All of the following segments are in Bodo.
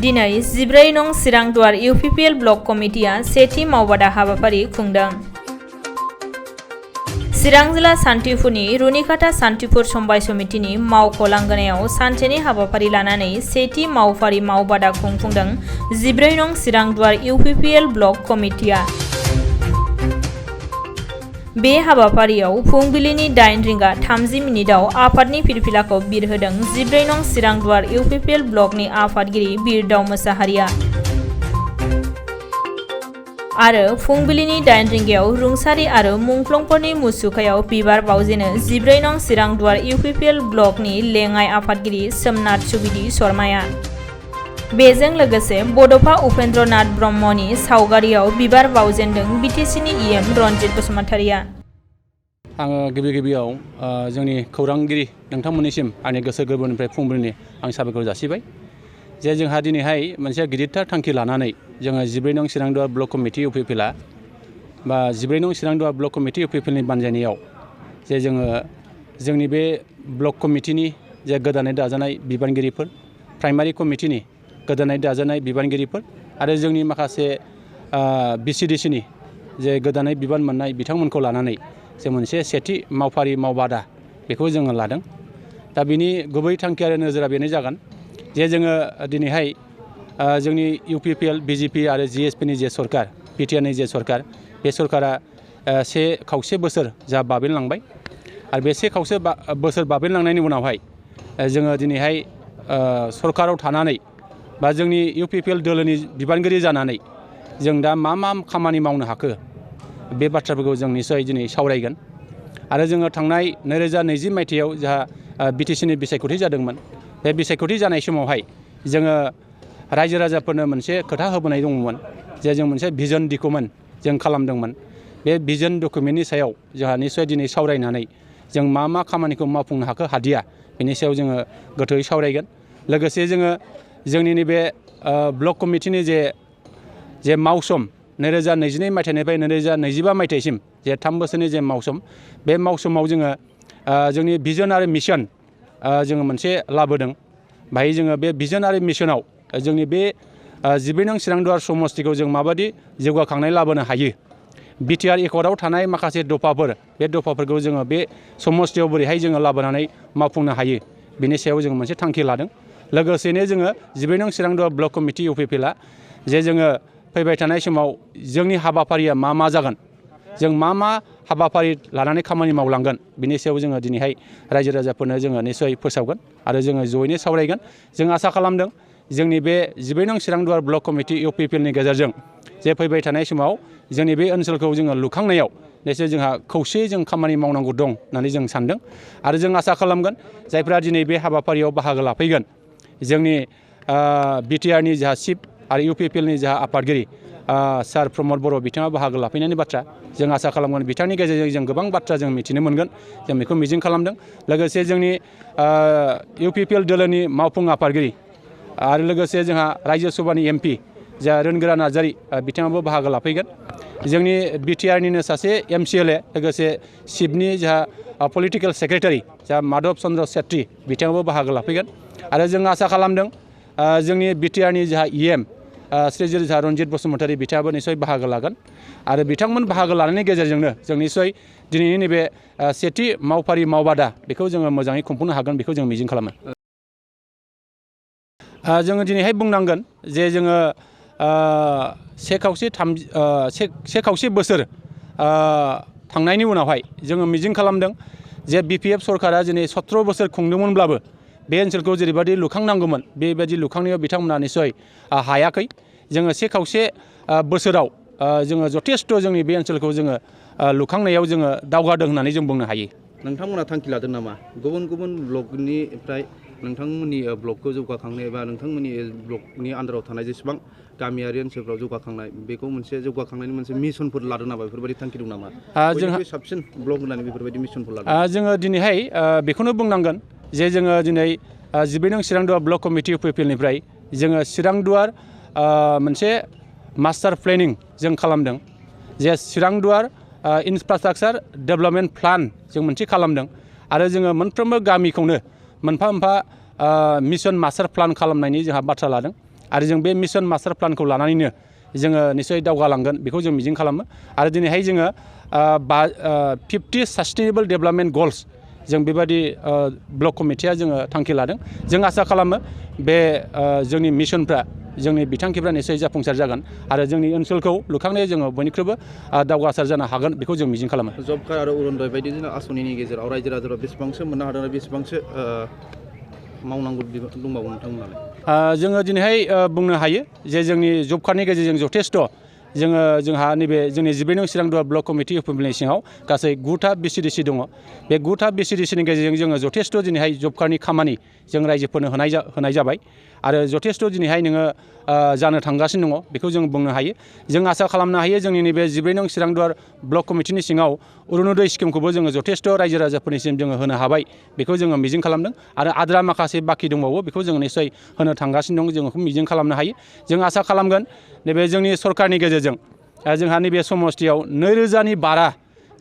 दिनै 14 नं चिरांदुवार इउपिपिएल ब्लक कमिटिया सेथि मावबादा हाबाफारि खुंदों। चिरां जिल्ला सान्थिफुरनि रुनिकाटा सान्थिफुर समबाय समितिनि मावख' लांगोनायाव सानसेनि हाबाफारि लानानै सेथि मावफारि मावबादा खुंफुंदों 14 नं चिरांदुवार इउपिपिएल ब्लक कमिटिया। बे हाबाफारियाव फुंबिलिनि 8 रिंगा 30 मिनिटाव आफादनि फिरफिलाखौ बिरहोदों 14 नं चिरांदुवार इउपिपिएल ब्लकनि आफादगिरि बिरदाव मोसाहारिया। आरो फुंबिलिनि 8 रिंगायाव रुंसारि आरो मुंख्लंफोरनि मुसुखायाव बिबार बावजेनो 14 नं चिरांदुवार इउपिपिएल ब्लकनि लेङाइ आफादगिरि सोमनाथ सुबिदि शर्माया। बेजों लोगोसे बड'फा उपेन्द्रनाथ ब्रह्मनि सावगारियाव बिबार बावजेनदों बिटिसिनि इएम रनजित बसुमतारिया। आङो गिबियाव जोंनि खौरांगिरि नोंथांमोननिसिम आंनि गोसो गोरबोनिफ्राय फुंबिलिनि आं साबायखर जासिबाय जे जोंहा दिनैहाय मोनसे गिदिरथार थांखि लानानै जोङो 14 नं चिरांदुवार ब्लक कमिटि इउपिपिएलआ बा 14 नं चिरांदुवार ब्लक कमिटि इउपिपिएलनि बानजायनायाव जे जोङो जोंनि बे ब्लक कमिटिनि जे गोदानै दाजानाय बिबानगिरिफोर, प्राइमारि कमिटिनि गोदानै दाजानाय बिबानगिरिफोर आरो जोंनि माखासे बिसिडिसिनि जे गोदानै बिबान मोननाय बिथांमोनखौ लानानै जों मोनसे सेथि मावफारि मावबादा बेखौ जोङो लादों। दा बिनि गुबै थांखि आरो नोजोरा बेनो जागोन जे जोङो दिनैहाय जोंनि इउपिपिएल, बिजेपि आरो जिएसपिनि जे सरकार, पिटिआरनि जे सरकार, बे सरकारा खावसे बोसोर जा बाबेनलांबाय आरो बे खावसे बोसोर बाबेनलांनायनि उनावहाय जोङो दिनैहाय सरकाराव थानानै बा जोंनि इउपिपिएल दोलोनि बिबानगिरि जानानै जों दा मा खामानि मावनो हाखो बे बाथ्राफोरखौ जों निस्सय दिनै सावरायगोन। आरो जोङो थांनाय 2020 मायथाइयाव जोंहा बिटिसिनि बिसायख'थि जादोंमोन। बे बिसायख'थि जानाय समावहाय जोङो रायजो राजाफोरनो मोनसे खोथा होबोनाय दंमोन जे जों मोनसे भिजन डकुमेन्ट जों खालामदोंमोन। बे भिजन डकुमेन्टनि सायाव जोंहा निस्सय दिनै सावरायनानै जों मा खामानिखौ मावफुंनो हाखो हादिया बेनि सायाव जोङो गोथौयै सावरायगोन। लोगोसे जोङो जोंनि नैबे ब्लक कमिटिनि जे मावसम 2022 मायथाइनिफ्राय 2025 मायथाइसिम जे 3 बोसोरनि जे मावसम, बे मावसमाव जोङो जोंनि भिजन आरो मिशन जोङो मोनसे लाबोदों। बाहाय जोङो बे भिजन आरो मिशनाव जोंनि बे 14 नं चिरांदुवार समस्तिखौ जों माबायदि जौगाखांनाय लाबोनो हायो, बिटिआर एकर्डआव थानाय माखासे दफाफोर, बे दफाफोरखौ जोङो बे समस्तियाव बोरैहाय जोङो लाबोनानै मावफुंनो हायो बेनि सायाव जों मोनसे थांखि लादों। लोगोसेनो जोङो 14 नं चिरांदुवार ब्लक कमिटि इउपिपिएलआ जे जोङो फैबाय थानाय समाव जोंनि हाबाफारिया मा जागोन, जों मा हाबाफारि लानानै खामानि मावलांगोन बिनि सायाव जोङो दिनैहाय रायजो राजाफोरनो जोङो निस्सय फोसावगोन आरो जोङो जयैनो सावरायगोन। जों आसा खालामदों जोंनि बे 14 नं चिरांदुवार ब्लक कमिटि इउपिपिएलनि गेजेरजों जे फैबाय थानाय समाव जोंनि बे ओनसोलखौ जोङो लुखांनायाव निस्सय जोंहा खौसेयै जों खामानि मावनांगौ दं होननानै जों सानदों। आरो जों आसा खालामगोन जायफ्रा दिनै बे हाबाफारियाव बाहागो लाफैगोन, जोंनि बिटिआरनि जा चिफ आरो इउपिपिएलनि जा आफादगिरि सार प्रमद बर' बिथाङा बाहागो लाफैनायनि बाथ्रा जों आसा खालामगोन। बिथांनि गेजेरजों जों गोबां बाथ्रा जों मिथिनो मोनगोन, जों बेखौ मिजिं खालामदों। लोगोसे जोंनि इउपिपिएल दोलोनि मावफुं आफादगिरि आरो लोगोसे जोंहा रायजो सभानि एमपि जा रोनगोरा नार्जारि बिथाङाबो बाहागो लाफैगोन। जोंनि बिटिआरनिनो सासे एमसिएलए लोगोसे चिफनि जा पलिटिकेल सेक्रेटारि जा माधब चन्द्र सेट्रि बिथाङाबो बाहागो लाफैगोन। आरो जों आसा खालामदों जोंनि बिटिआरनि जा इएम श्रीजुत रनजित बसुमतारि बिथाङाबो निस्सय बाहागो लागोन। आरो बिथांमोन बाहागो लानायनि गेजेरजोंनो जों निस्सय दिनैनि नैबे सेथि मावफारि मावबादा बेखौ जोङो मोजाङै खुंफुंनो हागोन बेखौ जों मिजिं खालामो। जोङो दिनैहाय बुंनांगोन जे जोङो से खावसे बोसोर थांनायनि उनावहाय जोङो मिजिं खालामदों जे बिपिएफ सरकारा दिनै 17 बोसोर खुंदोंमोनब्लाबो बे ओनसोलखौ जेरैबायदि लुखांनांगौमोन बेबायदि लुखांनायाव बिथांमोना निस्सय हायाखै। जोङो से खावसे बोसोराव जोङो जथेस्थ' जोंनि बे ओनसोलखौ जोङो लुखांनायाव जोङो दावगादों होननानै जों बुंनो हायो। नोंथांमोना थांखि लादों नामा गुबुन ब्लकनिफ्राय नोंथांमोननि ब्लकखौ जौगाखांनाय एबा नोंथांमोननि ब्लकनि आन्दाराव थानाय जेसेबां गामियारि ओनसोलफ्राव जौगाखांनाय बेखौ मोनसे जौगाखांनायनि मोनसे मिशनफोर लादों नामा, बेफोरबायदि थांखि दं नामा? जोंहा साबसिन ब्लक होननानै बेफोरबायदि मिशनफोर लादों। जोङो दिनैहाय बेखौनो बुंनांगोन जे जोङो दिनै 14 नं चिरांदुवार ब्लक कमिटि इउपिपिएलनिफ्राय जोङो चिरांदुवार मोनसे मास्टार प्लेनिं जों खालामदों जे चिरांदुवार इनफ्रास्ट्राक्चार डेभेलपमेन्ट प्लान जों मोनसे खालामदों। आरो जोङो मोनफ्रोमबो गामिखौनो मोनफा मोनफा मिशन मास्टार प्लान खालामनायनि जोंहा बाथ्रा लादों। आरो जों बे मिशन मास्टार प्लानखौ लानानैनो जोङो निसय दावगालांगोन बेखौ जों मिजिं खालामो आरो दिनैहाय जोङो 50 सास्टेनेबल डेभेलपमेन्ट गल्स जों बेबायदि ब्लक कमिटिया जोङो थांखि लादों जों आसा खालामो बे जोंनि मिशनफ्रा जोंनि बिथांखिफ्रा निसय जाफुंसार जागोन आरो जोंनि ओनसोलखौ लुखांनायाव जोङो बयनिख्रुइबो दावगासार जानो हागोन बेखौ जों मिजिं खालामो। जब कार्ड आरो अरुणोदय बायदि आसनिनि गेजेराव रायजो राजाफ्रा बेसेबांसो मोननो हादों आरो बेसेबांसो मावनांगौ दंबावो नोंथांमोनालाय? जोङो दिनैहाय बुंनो हायो जे जोंनि जब कार्डनि गेजेरजों जथेस्थ' जोंहा नैबे जोंनि 14 नं चिरांदुवार ब्लक कमिटि इउपिपिएलनि सिङाव गासै 9था बिसिडिसि दङ बे 9था बिसिडिसिनि गेजेरजों जोङो जथेस्थ' दिनैहाय जब कार्डनि खामानि जों रायजोफोरनो होनाय जाबाय आरो जथेस्थ' दिनैहाय नोङो जानो थांगासिनो दङ बेखौ जों बुंनो हायो। जों आसा खालामनो हायो जोंनि नैबे 14 नं चिरांदुवार ब्लक कमिटिनि सिङाव अरुणोदय स्किमखौबो जोङो जथेस्थ' रायजो राजाफोरनिसिम जोङो होनो हाबाय बेखौ जोङो मिजिं खालामदों आरो आद्रा माखासे बाखि दंबावो बेखौ जोङो निसय होनो थांगासिनो दं जों बेखौ मिजिं खालामनो हायो। जों आसा खालामगोन नैबे जोंनि सरकारनि गेजेरजों जोंहा नैबे समस्थियाव 2000नि बारा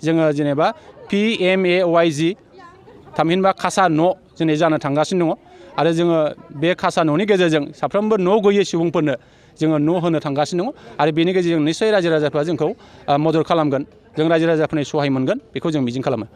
जोङो जेनेबा PMAYG थामहिनबा खासा न' दिनै जानो थांगासिनो दङ आरो जोङो बे खासा न'नि गेजेरजों साफ्रोमबो न' गैयै सुबुंफोरनो जोङो न' होनो थांगासिनो दङ आरो बेनि गेजेरजों निसय रायजो राजाफ्रा जोंखौ मदद खालामगोन जों रायजो राजाफोरनि सहाय मोनगोन बेखौ जों मिजिं खालामो।